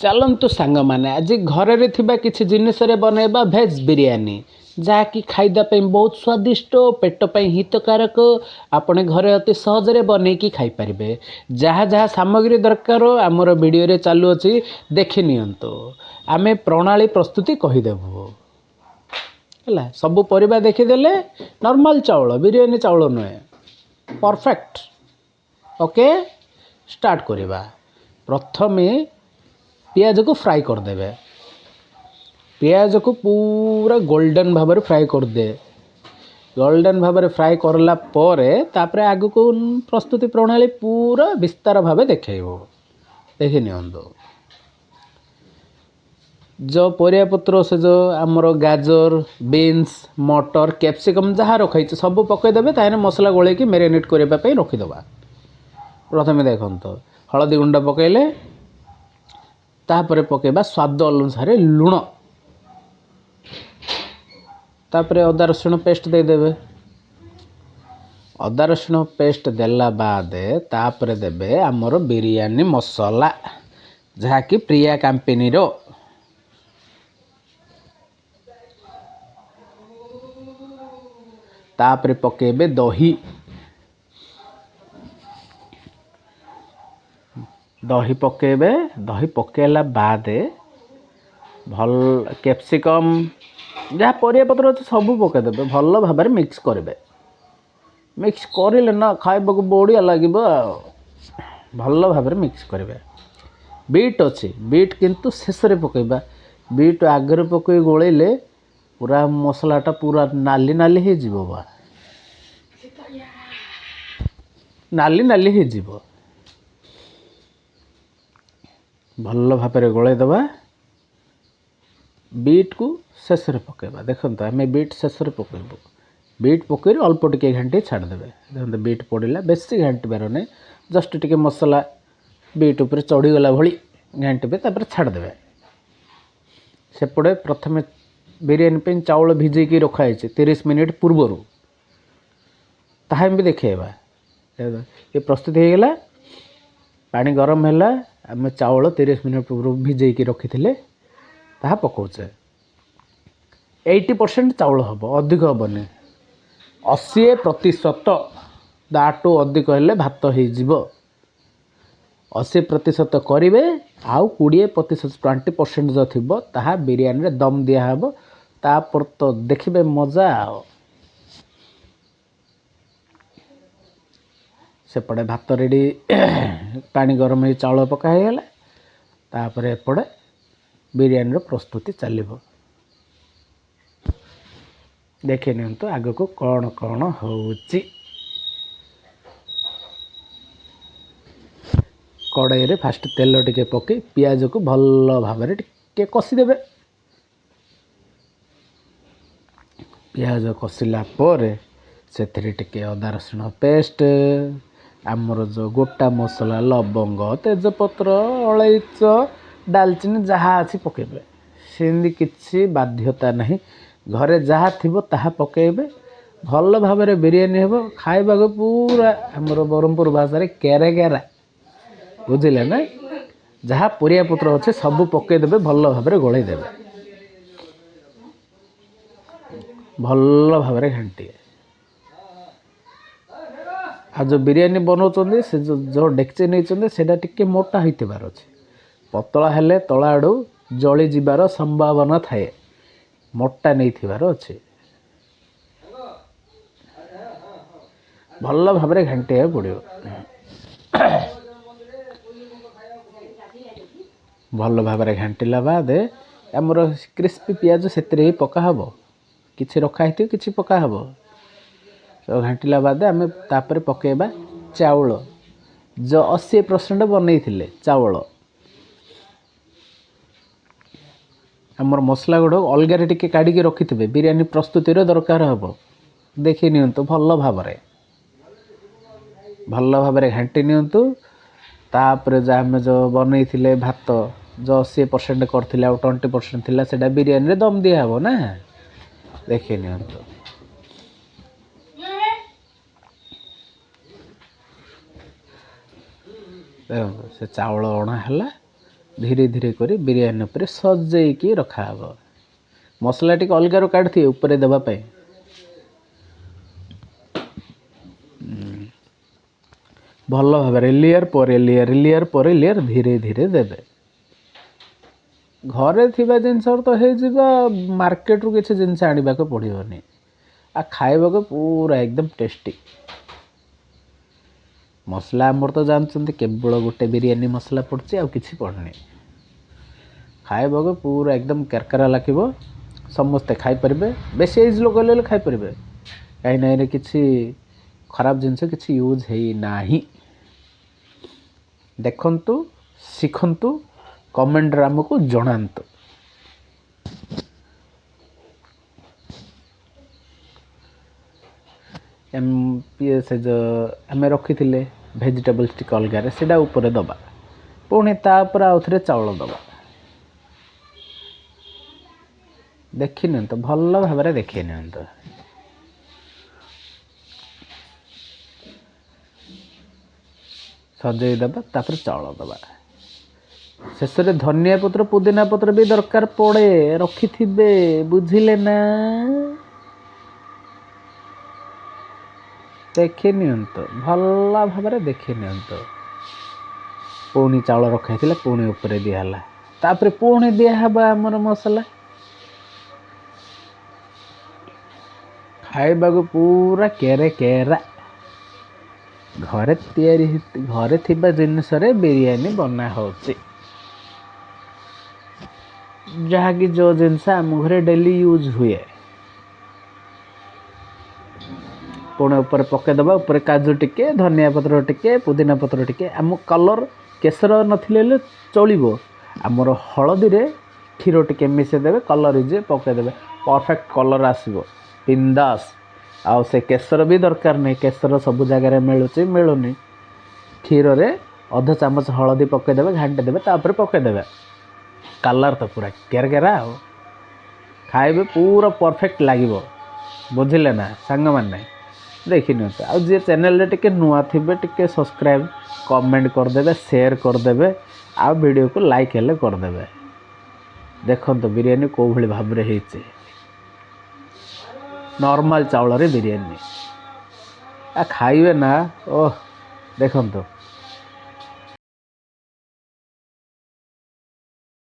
ଚାଲନ୍ତୁ ସାଙ୍ଗମାନେ, ଆଜି ଘରରେ ଥିବା କିଛି ଜିନିଷରେ ବନେଇବା ଭେଜ୍ ବିରିୟାନୀ, ଯାହାକି ଖାଇବା ପାଇଁ ବହୁତ ସ୍ୱାଦିଷ୍ଟ, ପେଟ ପାଇଁ ହିତକାରକ। ଆପଣ ଘରେ ଅତି ସହଜରେ ବନେଇକି ଖାଇପାରିବେ। ଯାହା ଯାହା ସାମଗ୍ରୀ ଦରକାର ଆମର ଭିଡ଼ିଓରେ ଚାଲୁଅଛି, ଦେଖି ନିଅନ୍ତୁ। ଆମେ ପ୍ରଣାଳୀ ପ୍ରସ୍ତୁତି କହିଦେବୁ। ହେଲା, ସବୁ ପରିବା ଦେଖିଦେଲେ। ନର୍ମାଲ୍ ଚାଉଳ, ବିରିୟାନୀ ଚାଉଳ ନୁହେଁ। ପରଫେକ୍ଟ। ଓକେ, ଷ୍ଟାର୍ଟ କରିବା। ପ୍ରଥମେ ପିଆଜକୁ ଫ୍ରାଏ କରିଦେବେ। ପିଆଜକୁ ପୁରା ଗୋଲ୍ଡେନ୍ ଭାବରେ ଫ୍ରାଏ କରିଦେ। ଗୋଲ୍ଡେନ୍ ଭାବରେ ଫ୍ରାଏ କରିଲା ପରେ ତାପରେ ଆଗକୁ ପ୍ରସ୍ତୁତି ପ୍ରଣାଳୀ ପୁରା ବିସ୍ତାର ଭାବେ ଦେଖାଇବ, ଦେଖି ନିଅନ୍ତୁ। ଯେଉଁ ପରିବାପତ୍ର, ସେ ଯେଉଁ ଆମର ଗାଜର, ବିନ୍ସ, ମଟର, କ୍ୟାପ୍ସିକମ୍ ଯାହା ରଖାହେଇଛି ସବୁ ପକାଇଦେବେ। ତାହିଁରେ ମସଲା ଗୋଳେଇକି ମ୍ୟାରିନେଟ୍ କରିବା ପାଇଁ ରଖିଦେବା। ପ୍ରଥମେ ଦେଖନ୍ତୁ, ହଳଦୀ ଗୁଣ୍ଡ ପକାଇଲେ, ତାପରେ ପକାଇବା ସ୍ୱାଦ ଅନୁସାରେ ଲୁଣ, ତାପରେ ଅଦା ରସୁଣ ପେଷ୍ଟ ଦେଇଦେବେ। ଅଦା ରସୁଣ ପେଷ୍ଟ ଦେଲା ବାଦେ ତାପରେ ଦେବେ ଆମର ବିରିୟାନୀ ମସଲା, ଯାହାକି ପ୍ରିୟା କମ୍ପାନୀର। ତାପରେ ପକାଇବେ ଦହି। ଦହି ପକାଇବେ। ଦହି ପକାଇଲା ବାଦେ ଭଲ କ୍ୟାପ୍ସିକମ୍, ଯାହା ପରିବାପତ୍ର ଅଛି ସବୁ ପକାଇଦେବେ। ଭଲ ଭାବରେ ମିକ୍ସ କରିବେ। ମିକ୍ସ କରିଲେ ନା ଖାଇବାକୁ ବଢ଼ିଆ ଲାଗିବ। ଆଉ ଭଲ ଭାବରେ ମିକ୍ସ କରିବେ। ବିଟ୍ ଅଛି, ବିଟ୍ କିନ୍ତୁ ଶେଷରେ ପକାଇବା। ବିଟ୍ ଆଗରେ ପକାଇ ଗୋଳେଇଲେ ପୁରା ମସଲାଟା ପୁରା ନାଲି ନାଲି ହେଇଯିବ ବା ନାଲି ନାଲି ହେଇଯିବ। ଭଲ ଭାବରେ ଗୋଳେଇ ଦେବା। ବିଟ୍କୁ ଶେଷରେ ପକାଇବା। ଦେଖନ୍ତୁ, ଆମେ ବିଟ୍ ଶେଷରେ ପକାଇବୁ। ବିଟ୍ ପକାଇ ଅଳ୍ପ ଟିକେ ଘାଣ୍ଟି ଛାଡ଼ିଦେବେ। ଦେଖନ୍ତୁ, ବିଟ୍ ପଡ଼ିଲା। ବେଶୀ ଘାଣ୍ଟିବାର ନାହିଁ, ଜଷ୍ଟ ଟିକେ ମସଲା ବିଟ୍ ଉପରେ ଚଢ଼ିଗଲା ଭଳି ଘାଣ୍ଟିବେ, ତାପରେ ଛାଡ଼ିଦେବେ। ସେପଟେ ପ୍ରଥମେ ବିରିୟାନୀ ପାଇଁ ଚାଉଳ ଭିଜେଇକି ରଖାହେଇଛି 30 ମିନିଟ୍ ପୂର୍ବରୁ, ତାହା ବି ଦେଖେଇବା। ଏ ପ୍ରସ୍ତୁତି ହେଇଗଲା। ପାଣି ଗରମ ହେଲା। ଆମେ ଚାଉଳ 30 ମିନିଟ୍ ପୂର୍ବରୁ ଭିଜେଇକି ରଖିଥିଲେ, ତାହା ପକାଉଛେ। 80% ଚାଉଳ ହେବ, ଅଧିକ ହେବନି। 80%, ତାଠୁ ଅଧିକ ହେଲେ ଭାତ ହେଇଯିବ। 80% କରିବେ, ଆଉ 20%, 20% ଯେଉଁ ଥିବ ତାହା ବିରିୟାନୀରେ ଦମ୍ ଦିଆହେବ। ତାପରେ ତ ଦେଖିବେ ମଜା। ଆଉ ସେପଟେ ଭାତ ରେଡ଼ି, ପାଣି ଗରମ ହେଇ ଚାଉଳ ପକା ହେଇଗଲା। ତାପରେ ଏପଟେ ବିରିୟାନୀର ପ୍ରସ୍ତୁତି ଚାଲିବ। ଦେଖି ନିଅନ୍ତୁ ଆଗକୁ କ'ଣ କ'ଣ ହେଉଛି। କଡ଼େଇରେ ଫାଷ୍ଟ ତେଲ ଟିକେ ପକାଇ ପିଆଜକୁ ଭଲ ଭାବରେ ଟିକେ କଷିଦେବେ। ପିଆଜ କଷିଲା ପରେ ସେଥିରେ ଟିକେ ଅଦା ରସୁଣ ପେଷ୍ଟ, ଆମର ଯେଉଁ ଗୋଟା ମସଲା, ଲବଙ୍ଗ, ତେଜପତ୍ର, ଅଳେଇଚ, ଡାଲଚିନି ଯାହା ଅଛି ପକାଇବେ। ସେମିତି କିଛି ବାଧ୍ୟତା ନାହିଁ, ଘରେ ଯାହା ଥିବ ତାହା ପକାଇବେ। ଭଲ ଭାବରେ ବିରିୟାନୀ ହେବ, ଖାଇବାକୁ ପୁରା ଆମର ବ୍ରହ୍ମପୁର ଭାଷାରେ କେରେ କେରା, ବୁଝିଲେ ନା? ଯାହା ପରିବା ପତ୍ର ଅଛି ସବୁ ପକାଇଦେବେ, ଭଲ ଭାବରେ ଗୋଳେଇ ଦେବେ, ଭଲ ଭାବରେ ଘାଣ୍ଟିବେ। ଆଉ ଯେଉଁ ବିରିୟାନୀ ବନାଉଛନ୍ତି, ସେ ଯେଉଁ ଯେଉଁ ଡେକ୍ଚି ନେଇଛନ୍ତି, ସେଇଟା ଟିକେ ମୋଟା ହେଇଥିବାର ଅଛି। ପତଳା ହେଲେ ତଳ ଆଡ଼ୁ ଜଳିଯିବାର ସମ୍ଭାବନା ଥାଏ। ମୋଟା ନେଇଥିବାର ଅଛି। ଭଲ ଭାବରେ ଘାଣ୍ଟିବାକୁ ପଡ଼ିବ। ଭଲ ଭାବରେ ଘାଣ୍ଟିଲା ବାଦେ ଆମର କ୍ରିସ୍ପି ପିଆଜ ସେଥିରେ ହିଁ ପକା ହେବ। କିଛି ରଖା ହେଇଥିବ, କିଛି ପକା ହେବ। ଘାଣ୍ଟିଲା ବାଦେ ଆମେ ତାପରେ ପକାଇବା ଚାଉଳ, ଯେଉଁ 80% ବନେଇଥିଲେ ଚାଉଳ। ଆମର ମସଲା ଗୁଡ଼ାକ ଅଲଗାରେ ଟିକେ କାଢ଼ିକି ରଖିଥିବେ, ବିରିୟାନୀ ପ୍ରସ୍ତୁତିରେ ଦରକାର ହେବ। ଦେଖି ନିଅନ୍ତୁ ଭଲ ଭାବରେ, ଭଲ ଭାବରେ ଘାଣ୍ଟି ନିଅନ୍ତୁ। ତାପରେ ଯାହା ଆମେ ଯେଉଁ ବନେଇଥିଲେ ଭାତ, ଯେଉଁ 80% କରିଥିଲେ ଆଉ 20% ଥିଲା, ସେଇଟା ବିରିୟାନୀରେ ଦମ୍ ଦିଆହେବ ନା। ଦେଖି ନିଅନ୍ତୁ। ଦେଖନ୍ତୁ, ସେ ଚାଉଳ ଅଣା ହେଲା। ଧୀରେ ଧୀରେ କରି ବିରିୟାନୀ ଉପରେ ସଜେଇକି ରଖାହେବ। ମସଲା ଟିକେ ଅଲଗାରୁ କାଢ଼ିଥିବେ ଉପରେ ଦେବା ପାଇଁ। ଭଲ ଭାବରେ ଲେୟର୍ ପରେ ଲେୟର୍, ଲେୟର୍ ପରେ ଲେୟର୍ ଧୀରେ ଧୀରେ ଦେବେ। ଘରେ ଥିବା ଜିନିଷରେ ତ ହେଇଯିବ, ମାର୍କେଟରୁ କିଛି ଜିନିଷ ଆଣିବାକୁ ପଡ଼ିବନି। ଆଉ ଖାଇବାକୁ ପୁରା ଏକଦମ ଟେଷ୍ଟି। ମସଲା ଆମର ତ ଜାଣିଛନ୍ତି, କେବଳ ଗୋଟେ ବିରିୟାନୀ ମସଲା ପଡ଼ୁଛି, ଆଉ କିଛି ପଡ଼ୁନି। ଖାଇବାକୁ ପୁରା ଏକଦମ କେରକେରା ଲାଗିବ, ସମସ୍ତେ ଖାଇପାରିବେ। ବେଶୀ ଏଜ୍ ଲୋକ ହେଲେ ଖାଇପାରିବେ, କାହିଁକିନା ଏରେ କିଛି ଖରାପ ଜିନିଷ କିଛି ୟୁଜ୍ ହେଇନାହିଁ। ଦେଖନ୍ତୁ, ଶିଖନ୍ତୁ, କମେଣ୍ଟରେ ଆମକୁ ଜଣାନ୍ତୁ। ସେ ଯେଉଁ ଆମେ ରଖିଥିଲେ ଭେଜିଟେବଲ୍ସ ଟିକେ ଅଲଗାରେ, ସେଇଟା ଉପରେ ଦେବା। ପୁଣି ତାପରେ ଆଉ ଥରେ ଚାଉଳ ଦେବା। ଦେଖି ନିଅନ୍ତୁ, ଭଲ ଭାବରେ ଦେଖି ନିଅନ୍ତୁ। ସଜେଇ ଦେବା, ତାପରେ ଚାଉଳ ଦେବା। ଶେଷରେ ଧନିଆ ପତ୍ର, ପୁଦିନା ପତ୍ର ବି ଦରକାର ପଡ଼େ, ରଖିଥିବେ, ବୁଝିଲେ ନା? ଦେଖି ନିଅନ୍ତୁ, ଭଲ ଭାବରେ ଦେଖି ନିଅନ୍ତୁ। ପୁଣି ଚାଉଳ ରଖା ହେଇଥିଲା, ପୁଣି ଉପରେ ଦିଆହେଲା। ତାପରେ ପୁଣି ଦିଆହେବ ଆମର ମସଲା। ଖାଇବାକୁ ପୁରା କେରେ କେରା। ଘରେ ତିଆରି, ଘରେ ଥିବା ଜିନିଷରେ ବିରିୟାନୀ ବନା ହେଉଛି, ଯାହାକି ଯେଉଁ ଜିନିଷ ଆମ ଘରେ ଡେଲି ୟୁଜ୍ ହୁଏ। ପୁଣି ଉପରେ ପକାଇଦେବା, ଉପରେ କାଜୁ ଟିକେ, ଧନିଆ ପତ୍ର ଟିକେ, ପୁଦିନା ପତ୍ର ଟିକେ। ଆମ କଲର୍ କେଶର ନଥିଲେ ହେଲେ ଚଳିବ, ଆମର ହଳଦୀରେ କ୍ଷୀର ଟିକେ ମିଶାଇ ଦେବେ, କଲର୍ ଯେ ପକାଇଦେବେ, ପରଫେକ୍ଟ କଲର୍ ଆସିବ, ବିନ୍ଦାସ। ଆଉ ସେ କେଶର ବି ଦରକାର ନାହିଁ, କେଶର ସବୁ ଜାଗାରେ ମିଳୁଛି, ମିଳୁନି। କ୍ଷୀରରେ ଅଧ ଚାମଚ ହଳଦୀ ପକାଇଦେବେ, ଘାଣ୍ଟି ଦେବେ, ତାପରେ ପକାଇଦେବେ। କଲର୍ ତ ପୁରା କେରକେରା, ଆଉ ଖାଇବେ ପୁରା ପରଫେକ୍ଟ ଲାଗିବ, ବୁଝିଲେ ନା ସାଙ୍ଗମାନେ? ଦେଖିନିଅନ୍ତୁ। ଆଉ ଯିଏ ଚ୍ୟାନେଲରେ ଟିକେ ନୂଆ ଥିବେ, ଟିକେ ସବସ୍କ୍ରାଇବ୍, କମେଣ୍ଟ କରିଦେବେ, ସେୟାର କରିଦେବେ, ଆଉ ଭିଡ଼ିଓକୁ ଲାଇକ୍ ହେଲେ କରିଦେବେ। ଦେଖନ୍ତୁ ବିରିୟାନୀ କେଉଁ ଭଳି ଭାବରେ ହେଇଛି। ନର୍ମାଲ ଚାଉଳରେ ବିରିୟାନୀ ଖାଇବେ ନା, ଓହ ଦେଖନ୍ତୁ।